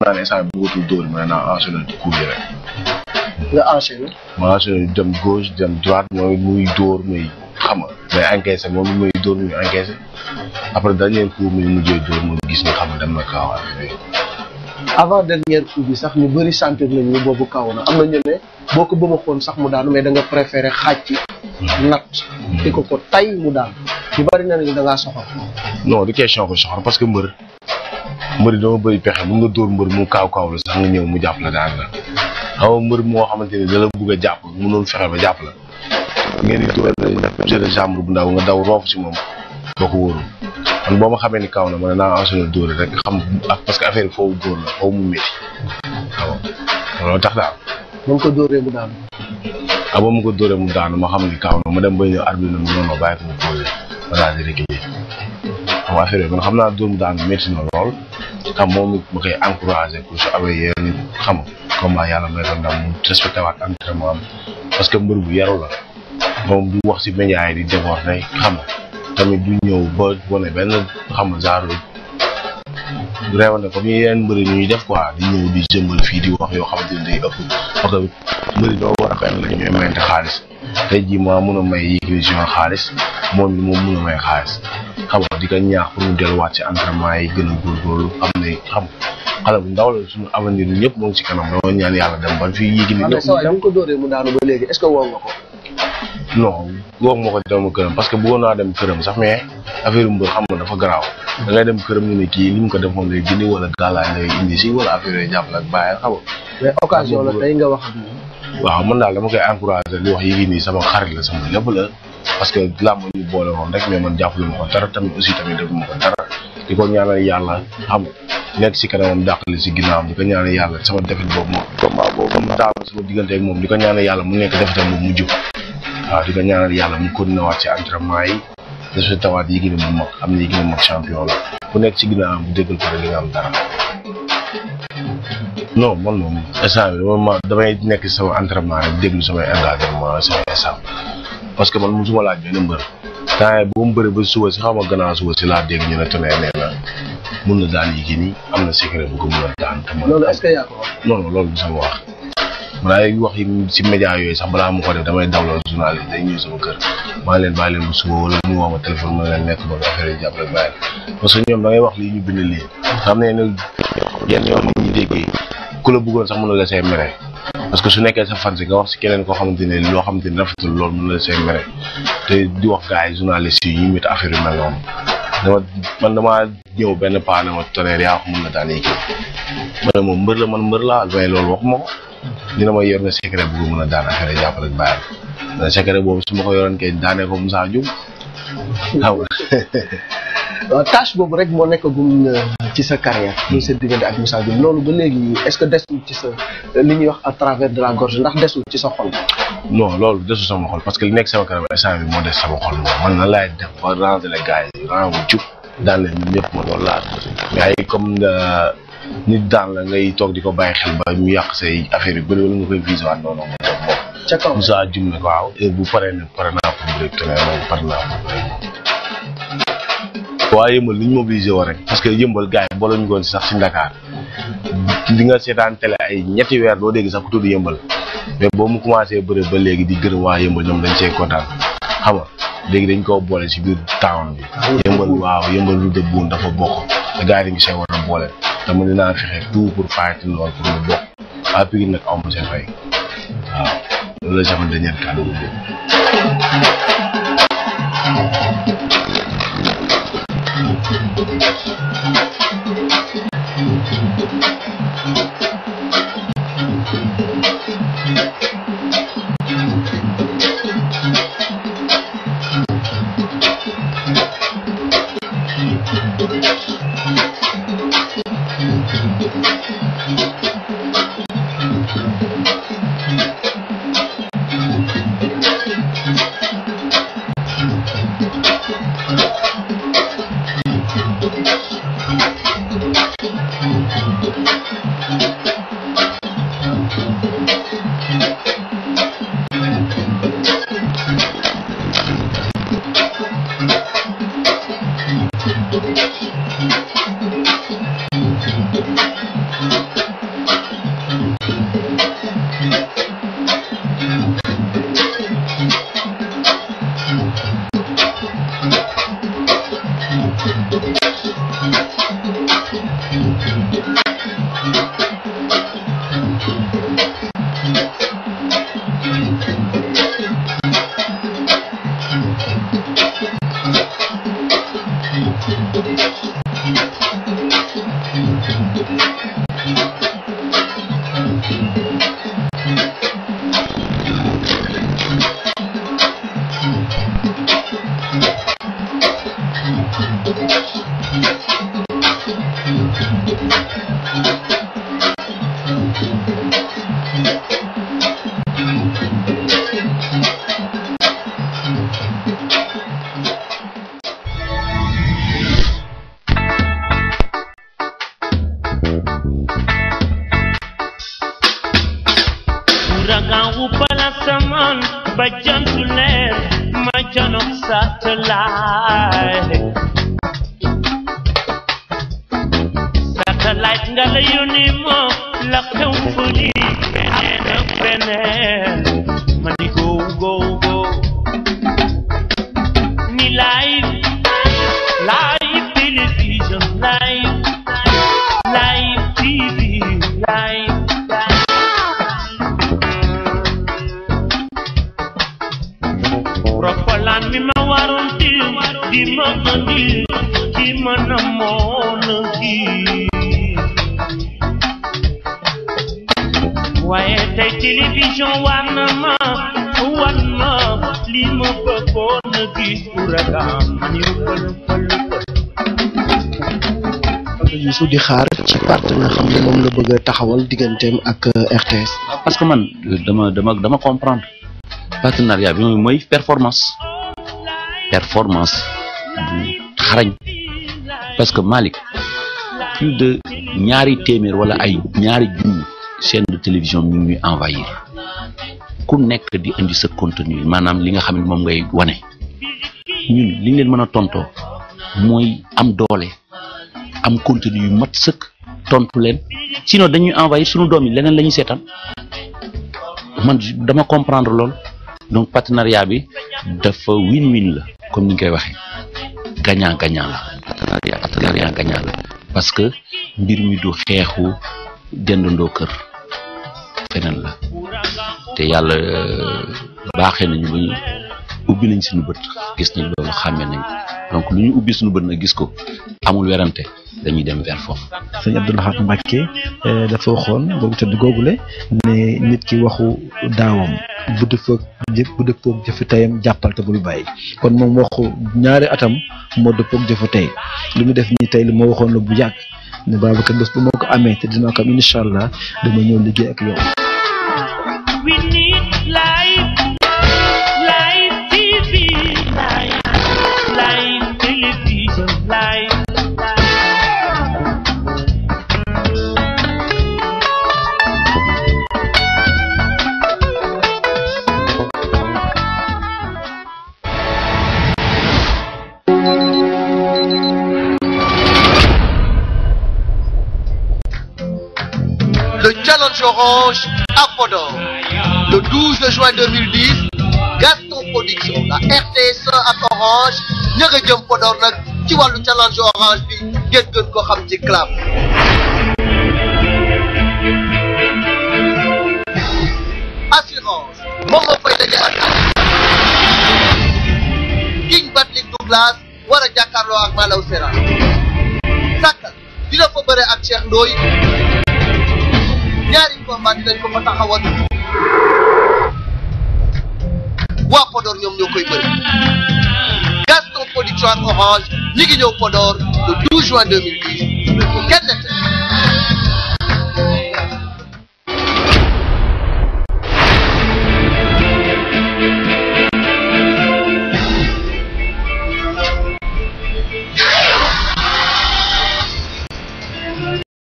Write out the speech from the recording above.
naa ne instant bi bëggatul dóor ma ne naa enchaîné coup yi rek. nga enchaîné. ma enchaîné dem gauche dem droite mooy muy dóor muy xam nga mais encaissé moom muy dóor muy encaissé après dernier coup muy mujjee dóor mu gis nga xam ne dem na kaaw avant dernier coup bi sax ñu bëri sentir nañ ni boobu kaw na am na ñu ne boo ko bëgg a xool sax mu daanu mais da nga préféré xàcc nat di ko tay mu daan ñu bëri na ne da ngaa soxor. non du question ko soxor parce que mbër yi dama bëri pexe mun nga dóor mbër mu kaaw la sax nga ñëw mu jàpp la daan la xam nga mbër moo xamante ni da la bëgg a jàpp mënoon fexe ba jàpp la ngeen di dóor jeu de jambe bu ndaw nga daw roof si moom boo ko wóorul man boo ma xamee ni kaw na ma ne naa enchaîné dóor rek xam parce que affaire yi foofu dóor la foofu mu métti waaw loolu tax daal. ba mu ko dóoree mu daanu. ba mu ko dóoree mu daanu ma xam ni kaw na ma dem ba ñëw arbitre mu noonu ma bàyyi ko mu posé ma daal di réglé xam nga affaire yi man xam naa dóor mu daanu métti na lool xam moom it ma koy encouragé pour su amee yéen xam nga comment yàlla may ko ndam mu respecté waat entraînement am parce que mbër bu yaru la moom du wax si média yi di déborder xam nga tamit du ñëw ba wane benn xam nga genre réewante comme yeneen mbëri ñuy def quoi di ñëw di jëmbal fii di wax yoo xamante ni day ëpp parce que mbëri doo war a fenn la ñuy mayante xaalis tey jii maa mun a may Yékini Junior xaalis moom mun a may xaalis xam nga di ko ñaax pour mu delluwaat ci entraînement yi gën a góorgóorlu xam ne xam xale bu ndaw la suñu avenir yi ñëpp moo ngi ci kanam dama ñaan yàlla dem ban fii Yékini ñëpp da nga ko dóoree mu daanu ba léegi est-ce que woo nga ko. non woo ma ko dem këram parce que bëggoon naa dem këram sax mais affaire mbër xam nga dafa garaaw da ngay dem këram ñu ne kii li mu ko def moom lay dindi wala gàllaay lay indi si wala affaire yooyu jàppale ak bàyyi xam nga. mais occasion la tey nga wax ak moom. waaw man daal dama koy encouragé li wax Yékini sama xarit la sama lépp la parce que làmb ñu boole woon rek mais man jàppale ma ko dara tamit aussi tamit def ma ko dara di ko ñaanal yàlla xam nekk si kanamam dàqali si ginnaawam di ko ñaanal yàlla sama defet boobu moom combat boobu comme daal sama diggante ak moom di ko ñaanal yàlla mu nekk defetam boobu mu jub waaw di ko ñaanal yàlla mu continué waat ci entraînement yi de tawaat Yékini mu mag am na Yékini mag champion la ku nekk si ginnaawam bu déggal ko rek li nga am dara. non man moom instant bi damay nekk sama entraînement rek déglu samay engagement samay instant parce que man musuma laaj benn mbër temps bu mu bëri ba suba si xaw ma gannaaw suba si laa dégg ñu ne Tonnerre nee na mun na daan Yékini am na secret bu ko mun a daan. loolu est-ce que yaa ko wax. non loolu du sama wax. man ay wax yi si média yooyu sax balaa ma ko def damay dawloo journaliste day ñëw sama kër maa leen bàyyi leen bu suba wala ñu woo ma téléphone ma leen nekk ba affaire yi jàpp rek bàyyi parce que ñoom da ngay wax lii ñu bind lii xam ne ne yenn yoon nit ñi déggee ku la bëggoon sax mën na la say mere parce que su nekkee sa fan si nga wax si keneen koo xamante ne loo xamante ne rafetul loolu mën na la say mere te di wax gars yi journaliste yi ñu mit affaire yu mel noonu damaa ñëw benn paa ne ma Tonnerre yaa ko mën na daan Yékini ma ne moom mbër la man mbër laa mais loolu waxuma ko dina ma yor nga secret bu ko mën a daan affaire jàppale ak bàyyi secret boobu su ma ko yoroon kay daanee ko Moussa Dioum xam nga. waaw tâche boobu rek moo nekk gum ci sa carrière. muy sa diggante ak Moussa Dioum loolu ba léegi est-ce que desul ci sa li ñuy wax à travers de la gorge ndax desul ci sa xol. non loolu desul sama xol parce que li nekk sama kanam instant bi moo des sama xol man na laay def ba ranger les gars yi rang bu jub daan leen ñun ñëpp ma loolu laa mais ay comme nit daan la ngay toog di ko bàyyi xel ba ñu yàq say affaire yu bëri wala nga koy visé waat noonu nga toog moom. ca kaw Moussa Dioum nag waaw bu paree ne pare naa pour bëri Tonnerre moom pare naa pour bëri moom. waaye yëmbal li ñu mobilisé woon rek parce que yëmbal gars yi boole ñu woon sax si Dakar di nga seetaan télé ay ñetti weer doo dégg sax ku tudd yëmbal mais boo mu commencé bëri ba léegi di gërëm waa yëmbal ñoom dañ see kontaan xam nga léegi dañ koo boole si biir town bi. yëmbal waaw yëmbal lu dëbb woon dafa bokk te gars yi dañu see war a boole. dama dinaa fexe tout pour fayati lool pour mu bokk waa Pikine nag aw ma seen fay waaw loolu la sama dernier kàddu gi. Uragan upala saman bajantu leer ma janok satellite. Satellite nga la yónni mo la xew fële ak feneen ma di go ni live television live TV live. Ropalan mi ma waroon di ma andil di ma namoon gi waaye tey télévision war na ma li ma bëggoon gis Ouragan mani fël Youssou di xaar ci partenaire xam ne moom nga bëgg a taxawal digganteem ak RTS. parce que man dama comprendre partenariat bi mooy performance bu xarañ parce que Malick plus de ñaari téeméer wala ay ñaari junni chaîne de télévision ñu ngi envahir ku nekk di indi sa contenu maanaam li nga xam ne moom ngay wane ñun li ñu leen mën a tontoo mooy am doole am contenu yu mat sëkk tontu leen sinon dañuy envahir suñu doom yi leneen la ñuy seetaan man dama comprendre lool donc partenariat bi dafa win-win la comme ni ñu koy waxee gagnant-gagnant la partenariat gagnant la parce que mbir mi du xeexu dendandoo kër feneen la te yàlla baaxee nañu ba ñu ubbi nañ suñu bët gis nañ loolu xàmme nañ donc lu ñu ubbi suñu bët na gis ko amul werante dañuy dem vers foofu. sëñ Abdou Lahad Mbacké dafa waxoon boobu tëdd googule ne nit ki waxu daawam bu dëppoog jëfu teyam jàppal te bul bàyyi kon moom waxu ñaari atam moo dëppoog jëfu tey lu mu def nii tey lu ma waxoon la bu yàgg ne Babacar bés bu moo ko amee te dinaa ko am incha allah dama ñëw liggéey ak yow. We need live TV, live television, live. Le Challenge Orange à Podor. Le 12 juin 2010, Gaston Production, la RTS ak Orange ña nga jëm Podor nag ci wàllu Challenge Orange bi ngeen gën ko xam ci club. Assurance moom moo fay daje ak King Batling Douglas war a jàkkaarloo ak Malaw Sera. Sakal dina fa bëre ak Cheikh Ndoye. ñaari combat dañ ko fa taxawal waa Podor ñoom ñoo koy bëri Gaston Production ak Orange ñi ngi ñëw Podor le 12 juin 2010 bu kenn